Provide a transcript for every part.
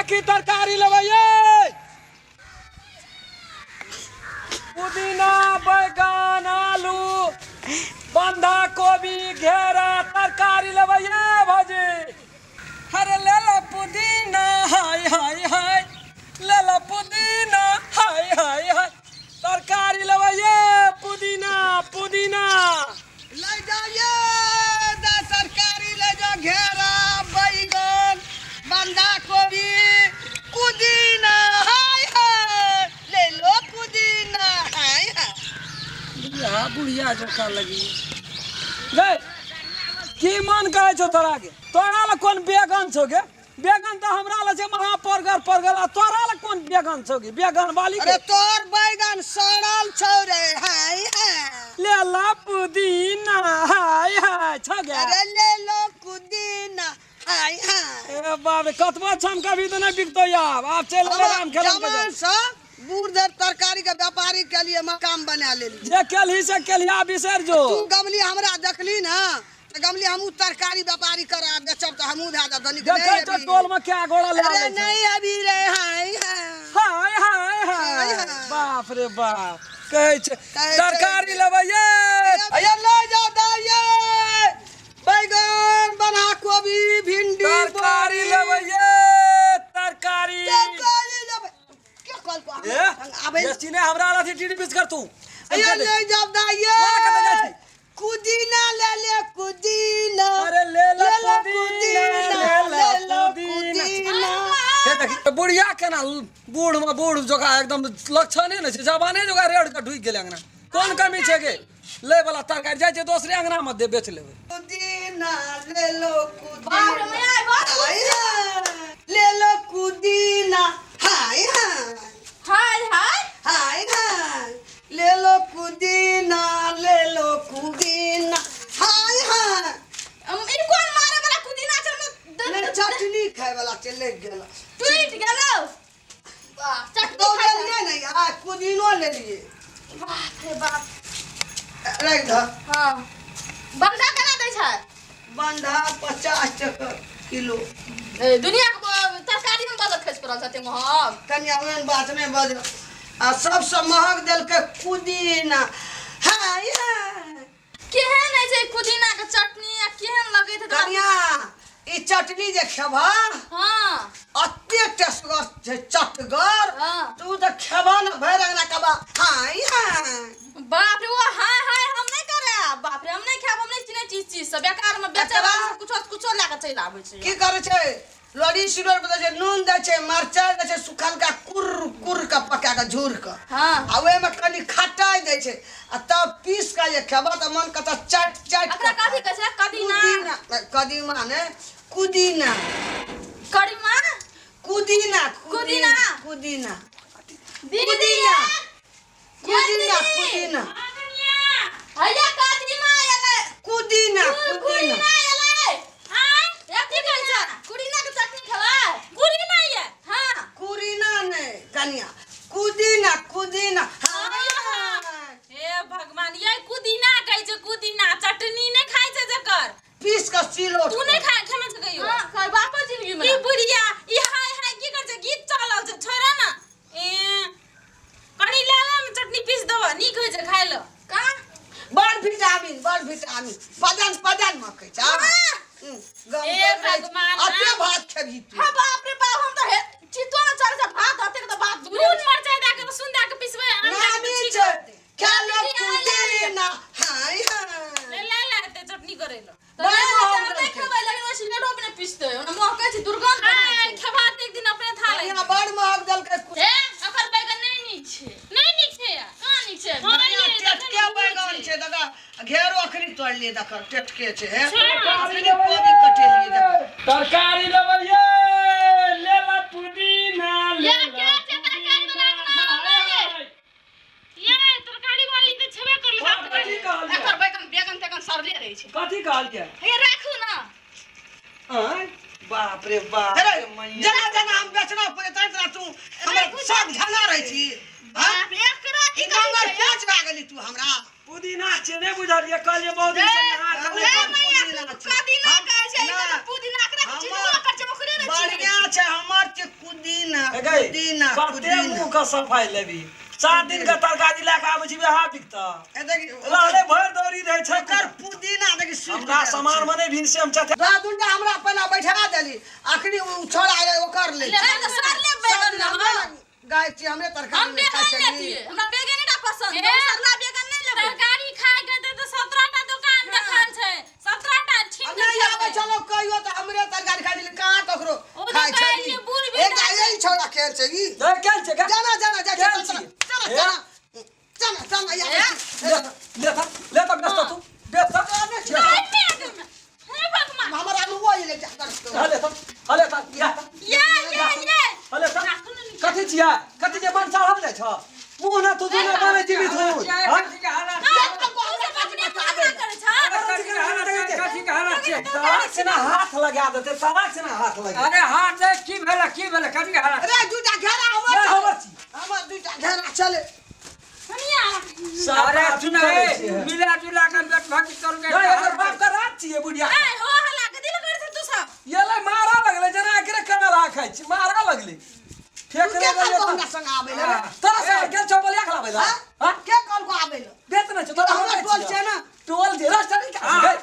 की तरकारी लेबै ये? पुदीना, बैगन, आलू, बंधा कोबी, घेरा, तरकारी लेबै ये भौजी। अरे ले लो पुदीना, हाय हाय हाय, ले लो पुदीना, हाय हाय हाय, तरकारी लेबै ये, पुदीना पुदीना ले जाइए दा तरकारी ले जाओ, घेरा, बैगन, बंधा कोबी, पुदीना, हाय हाय, ले लो पुदीना, हाय हाय। बुढ़िया बुढ़िया जकाँ लगी गै। की मन करै छौ तोरा के? तोरा लग कोन बेगन छौ गे? बेगन तऽ हमरा लग छै महा परगर परगर, आ तोरा लग कोन बेगन छौ गे, बेगन वाली के? अरे तोर बैगन सड़ल छौ रे, हाय हाय। ले ला पुदीना, हाय हाय, छौ गे? अरे ले लो पुदीना, हाय हाय। ए बाप रे, कतबो छम कभी तऽ नहि बिकतौ। आब आब चलि एबै राम खेलन के। जमान से बूढ़ धर तरकारी के व्यापारी के लिए मकान बना लेली। जे केलही से केलही, बिसरि जो। तू गमली हमरा देखली ना तऽ गमली हमहूँ तरकारी व्यापारी करा बेचब तऽ हमहूँ भए जाब धनिक। देखै नहीं छौ अभी। टोल में क्या गोड़ा ले अरे आबै छै। नहीं अभी रे, हाय हाय। हाय हाय हाय। हाय, हाय। बाप रे बाप, कहै छै कहै छै। तरकारी लेबै ये। अरे ले जाओ दाइये, बैगन, बन्धा कोबी, भिंडी, तरकारी बोरी। लेबै ये, तरकारी। तरकारी लेबै के कहलको? ए आबै। बेसी नहि, हमरा अथी टीडी बीस कर तू। अरे ले जाओ दाइये। कोना कतऽ जाइ छी? पुदीना ले ले पुदीना। अरे ले ले ले ले पुदीना, पुदीना, ले ले ले लो पुदीना। पुदीना। हे देखी बुढ़िया केना बूढ़ में बूढ़ जोका, एकदम लक्षणे नहि छै, जवाने जोका रेड के ढुकि गेलै अंगना। कोन कमी छै गे लै वाला तरकारी? जाइ छै दोसरे अंगना में दे बेच लेबै। पुदीना ले लो। बाप रे पुदीना मैया, बाप रे। हाय हाय, ले लो पुदीना, हाय हाय। हाय हाय। हाय हाय, ले लो पुदीना, ले लो पुदीना, हाय हाय। ई कोन मारे वाला पुदीना छै? नहि, चटनी खाय वाला छै, लागि गेल। टूट गेलो। वाह, चटनी तो खाइ छै। लेलियै ने यार, पुदीनो लेलियै। बाप रे बाप। राखि दह। हाँ, बंधा केना दै छै? बंधा 50 टका किलो। ए, दुनिया के तरकारी में बदल खसि पड़ल छथिन महग। कनिया, ओहन बात नहि बज। आ सबसँ महग देलकै पुदीना, हाय हाय। केहन होइ छै पुदीना के चटनी आ केहन लगैत हेतै? कनिया, ई चटनी जे खेबह, अते टेस्टगर छै, चटगर। तू तऽ खेबह ने, भरि अंगना कहबह हाय हाय। बाप रे, ओ हाय हाय हम नहि करे। बाप रे, हम नहि खायब, हम नहि चिन्है छी चीज सब। बेकार में बेचै एकरा- वाला सब कुछो कुछो लए कऽ चलि आबै छै। की करै छै? लोड़ी सिलोड़ पर दै छै, नून दै छै, मरचाइ दै छै, सुखलका कुर कुर के पका के झूर के आ ओहिमे कनि खटाइ दै छै आ तब पीस के जे खेबह तऽ मन कहतऽ चाटि चाटि एकरा कऽ। कथी कहै छै? कदीमा? पुदीना, कदीमा ने, कुदीना। करीमा। कुदीना। कुदीना। कुदीना। दीदी। पुदीना। ये कुदीना। दीदी। कुदीना। हैया कदीमा एलै। कुदीना, कुदीना। कुरीना एलै। आँय, ये की कहै छै? कुरीना के चटनी खेबै? कुरीना ये? हाँ। कुरीना नहि कनिया, कुदीना, कुदीना, हाय हाय। हे भगवान, ये कुदीना कहै छै, कुदीना चटनी नहि खाइ छै जकर। पीस कऽ सिलोट। तू नहि खाय खेने छै कहियो? हाँ, खाय बापो जिंदगी में। ई बुढ़िया ई हाय हाय की कर छै? गीत चलल छै, छोड़ा ना। ए कनी ले ले ने, चटनी पीस देबो, नीक होइ छै खाय लए। कहाँ? बड़ विटामिन, बड़ विटामिन, पदन पदन मकै छै। गम हे कर रहै छै। भगवान, अते भात खेबही तू? हाँ, बाप रे बाप, हम तऽ हे चितो न चढ़ै छै भात, अतेक तऽ बात दूरे। नून मरचाइ दए के, लहसुन दए के पिसबै, आम दए के नामी ठीक छै रहतै। खा लो पुदीना, हाय हाय। ले ले ले एते चटनी करै लए। तऽ बड़ ले ले, महग तऽ हम नहि देलकै। खेबै, लेकिन ओहि सिलेटो पे नहि पिसतै, ओना महकै छै, दुर्गंध हाय बनाइ छै। खेबा तऽ एक दिन अपने था कनिया, लागि। बड़ महग देलकै। हे, ओकर बैगन नहि नीक छै, नहि नीक छै यार। कहाँ नीक छै? हाँ, कनिया, ये टेटके बैगन छै दादा, घेरो अखनी तोड़लियै देखर, टेटके छै। हे, तरकारी अखनी लेबै कोबी कटेलियै देखर। तरकारी लेबै ये, ले ला पुदीना, ले ये ला के छै तरकारी वाला अंगना में ये? ये तरकारी वाली तऽ छेबे करलै बाप रे। कथी कहलियै? एकर बैगन बैगन तेगन सड़ले रहै छै। कथी कहलियै? हे राखू ना। आँय, बाप रे बाप। अरे रे मैया। जेना जेना हम बेचना पड़े तै तेना तू हमर सब झना रहै छी। हाँ? बाप रे, एकरा की ई कहै नंगर छै? कोच भए गेली तू हमरा। पुदीना छै, नहि बुझलियै? कहलियै बहुत दिन से नहा ए, कऽ हे नहि मैया, पुदीना छै। कदीमा हम- कहै छै, ई ना, तऽ पुदीना एकरा के हमर चिन्हबो कर छै, ओकरे ने छै। बढ़िया छै हमर छै पुदीना। हे गई, पुदीना। कते पुदीना। मुँह के सफाई लेबी? 7 दिन के तरकारी लए के आबै छी, वएह बिकता। ए देखी। रहले भरि दौरी रहै छै। ओकर पुदीना देखी, सुखि हमरा गेल सामान छै। मे नहि भिनसे हम चचे। दू दूटा हमरा पहिने बैठा देली, अखनी उ छोड़ा आयल ओकर ले। ले तऽ सरले बैगन सब दिन ना। हमरे गाय छी, हमरे तरकारी हम नहि खाइ बैगन छली। लेतियै, हमरा बैगने टा पसंद है, सरला बैगन नहि लेबै। तरकारी खाय के तऽ 17 टा दुकान देखल छै, 17 टा आ छीन। नहि आबै छलो कहियो तऽ हमरे तरकारी खाइ छली, कहाँ ककरो ओ तऽ खाइ छली। कहलियै, बूढ़ एक बेटा। ई छोड़ा केहन छै ई? ए, केहन छै गे? जाना जाना जा। केहन चल। छी? चल। ए? चल चल चल, ले ले त, ले त, बेच त, तू बेच त। हे भगवान। हमर आलू वो ले जा कर। हले त, हले त, या त। ये ये ये। हले त। कथी छियै? कथी जे बन चढ़ल जाइ छ मुँह न तू ने बनै जीवित हो। हाँ? कथी के हालत छै? तराक से ना हाथ लगा देते, तराक से ना हाथ लगा। अरे हाथ दे, की भेलै? की भेलै? कथी के हालत? अरे दूटा घेरा हमर नहि, चले। हमर छी। हमर दूटा घेरा चले। अरे सुन, हे, मिला जुला के बेट भागी तोर के। नहीं, एकर बाप का राज छियै बुढ़िया। ये ले मारा लगले जेना एकरे कना राखै छी, मारा लगले फेक तू के रे। कहलको हमरा संग आबै ले रे? तोरा संग गेल छौ बोलिया खिलाबै ला? हाँ? हाँ? के कहलको आबै ले? बेच नै छौ तोरा? हमर हम टोल छै ने। टोल जे रास्ता नहीं का हाँ। गई।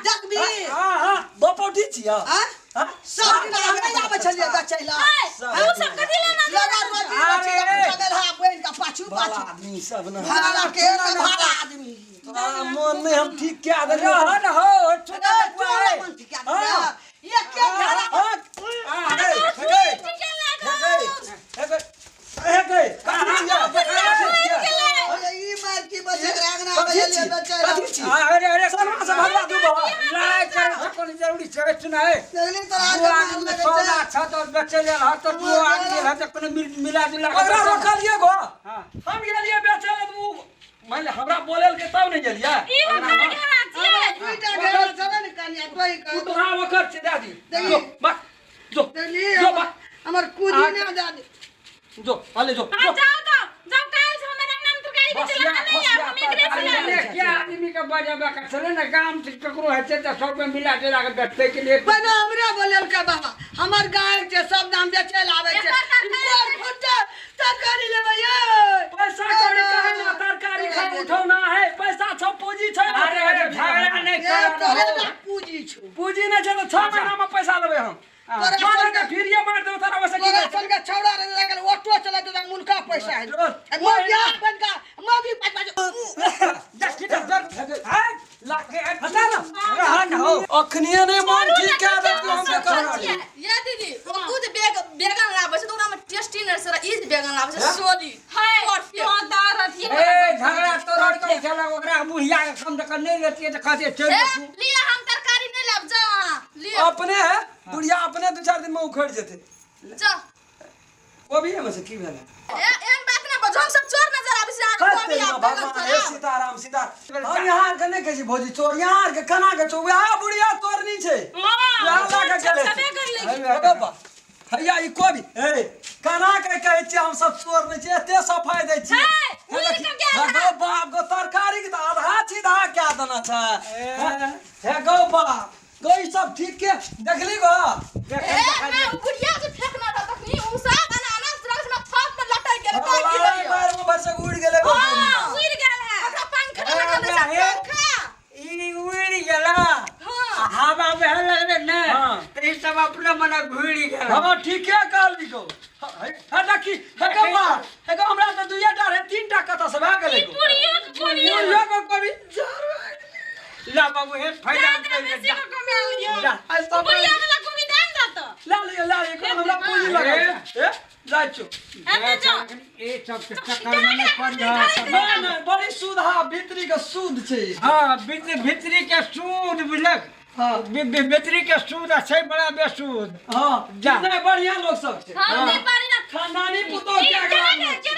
देखबी। हां हां, बपौटी छियै। हाँ? हां। सब दिन हम नहि आबै छलियै बेचै ला। लगा रोजी रोटी। अरे। चमेलहा बनि के पाछू भला पाछू। आदमी सब न। भाड़ा के भाड़ा आदमी। तोरा मन में हम ठीक क्या देलियौ। रहन हो। अरे तोरा मन ठीक कए देलकै। ये के घेरा? हां, हे गई, हे गई, हे गई, कथी छियै? कथी छियै? अरे ई मार की बचे आंगना कथी बजलियै छी? बेचै ला। कथी छी? अरे अरे। सनमा से भगवा दू बाबा। लड़ाई करे से कोनो जरूरी छै? सुनाए। देखली तोरा दू आगे मार आदमी लगै सौदा छै। छ तऽ बेचै लेल हत, तऽ दू आदमी हत तऽ कोनो मिला जुला के ओकरा बेचै। रोकलियै गो। हाँ। हम गेलियै बेचै लए तऽ उ मानि ले हमरा बोलल के तब नहि गेलियै। दूटा घेरा चले ने कनिया तोही तू कह। तोरा ओकर छै, दए दी। देखी। जो बा, जो। देखली। जो बा। हमर कुदीना दए दे। जो, अले जो जो। बसिया खसिया तरकारी। अरे क्या आदमी के बजेबा के छलै ने, गाम से ककरो हेतै तऽ सबके मिला जुला के बेचतै के लिए। पहिने हमरे बोललकै बाबा, हमर गाय छै, सब दाम बेचै लए आबै छै। कोन फुट्टा तरकारी लेबै यै? पैसा कौड़ी कहे ना, तरकारी खा उठौना है, पैसा छौ, पूंजी छै। अरे अरे, झगड़ा नहि ए, करऽ। तोरे ना पूंजी छौ। पूंजी नहि छै तऽ 6 महीना में पैसा लेबै हम। तोरा माने संगे के फिरिये मारि देबै तोरा, ओइसे की तोरा नहि छै। संगे छौड़ा रहे लगल, ऑटो चलेतै तऽ मुनका पैसा हेतै। ओ, मौगी बन का मौगी पाँच पाँच। देखी तऽ डर है लाके। हटा ना। रहन हो। अखनिये नहि मन ठीक कए देतौ हम तऽ कहब। ये दीदी, ओ जे बैगन लाबै छै तऽ ओकरा में टेस्टी नहि छै, ई जे बैगन लाबै छै सोली परफेक्ट। ए, झगड़ा तोरा के छलै, ओकरा बुढ़िया के कम से कम नहि लेतियै तऽ कहतियै चलि ए, जेतू। लिअ, हम तरकारी नहि लाब, जाउ अहाँ लिअ। अपने है बुढ़िया, अपने 2-4 दिन में उखड़ जेतै। जाउ। कोबी में से की भेलै? ए, एहन बात नहि बजू, हम सब चोर नजर आबै छै अहाँके? हट कोबी तेरी आ माँ, बैगन भगवान हे चोराब। सीताराम सीता। हम यहाँ के नहि कहै छी भौजी चोर, यहाँ के केना के चोर? वएह बुढ़िया चोरनी छै, वएह लऽ के गेलै। हे बाबा, हैया ई कोबी। हे, केना के कहै छियै हम सब चोर नहि छियै? एते सफाई दै छियै। हे देखी, हे गौ बाप गो, तरकारी के तऽ आधा सीधा कए देना छै। हे गौ बाप गौ, ई सब ठीक के देखली गो? ए, ना, उ बुढ़िया जे फेकना रहत तखनी, उ सब एना एना सुरक्षा में थप में लटक गेलै, तऽ की लाइन होइया? मारि में भरि से उड़ि गेलै गो। हाँ, उड़ि गेल है। ओकरा पंखा लगल रहै छै, पंखा। ई उड़ि गेला। हाँ। हवा बहे लगलै ने। हाँ। तऽ ई सब अपने मने घुरि गेल। हँ, ठीके कहली गो। हे देखी, हे गौ बा, हे गौ, हमरा तऽ दुइये टा रहै, तीन टा कतऽ से भए गेलै गो? पुरियो के कोबी चार भए गेलै। ला बाबू, हे फायदा करि जा। जा। आइ सब ला लिअ, ला लिअ, कोनो हमरा पूंजी लगल छै। ए, जाइ छियौ। ई सब के चक्कर में नहि पड़िह। नहि नहि, बड़ी सुधा भीतरी के सूद छै ई। हाँ, भीतरी के सूद बुझलक। हाँ। भीतरी के सूद आ छै बड़ा बेसूद। हाँ। जा। नहि, बढ़िया लोक सब छै। हम नहि बढ़िया। खानदानी पुतोह के अगला मे छै।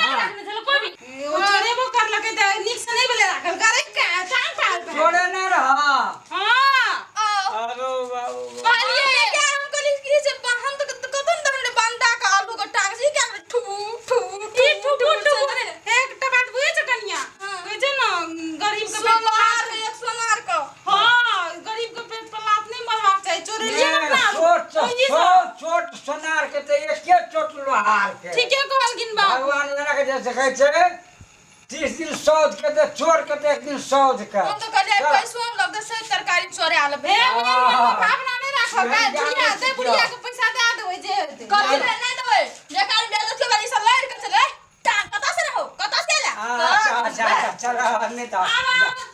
चोरेबो करलकै तऽ नीक से नहि भेलै राखल, गरैक के टांग पाल पे। छोड़े नहि रहा। हाँ। ओ, अरे बाबू। कहलियै क्या, हम कहलियै की छै, हम तऽ कतौ ने देखने बंदा के आलू के टांग छै, क्या ठू ठू ई ठू ठुबुर ठू। ठुबुर। एकटा बात बुझै छ कनिया? हाँ। कहै छै ने गरीब के पेट पर सोनार लात एक सोनार के। हाँ, गरीब के पेट पर लात नहीं मरबाक चाही। चोरेलिए ने अपना तऽ पूंजी सौ सब। चोट सोनार के तऽ एके चोट लोहार के। ठीके कहलखिन बाप। भगवान जेना के जे कहै छै 30 दिन सौद के तऽ चोर के तऽ एक दिन सौद के। हम तो कहलियै पैसो हम लगतै से तरकारी चोरे आल हे भावना नहि राखो काल्हि बुढ़िया दे, बुढ़िया के पैसा दए देबै जे हेतै। कथी ले नहि देबै, जे कारण बेइज्जती वाली सब लड़ि के चले टांग कतऽ से रहो, कतऽ से ला। अच्छा अच्छा अच्छा, चल नहि तऽ आब आब।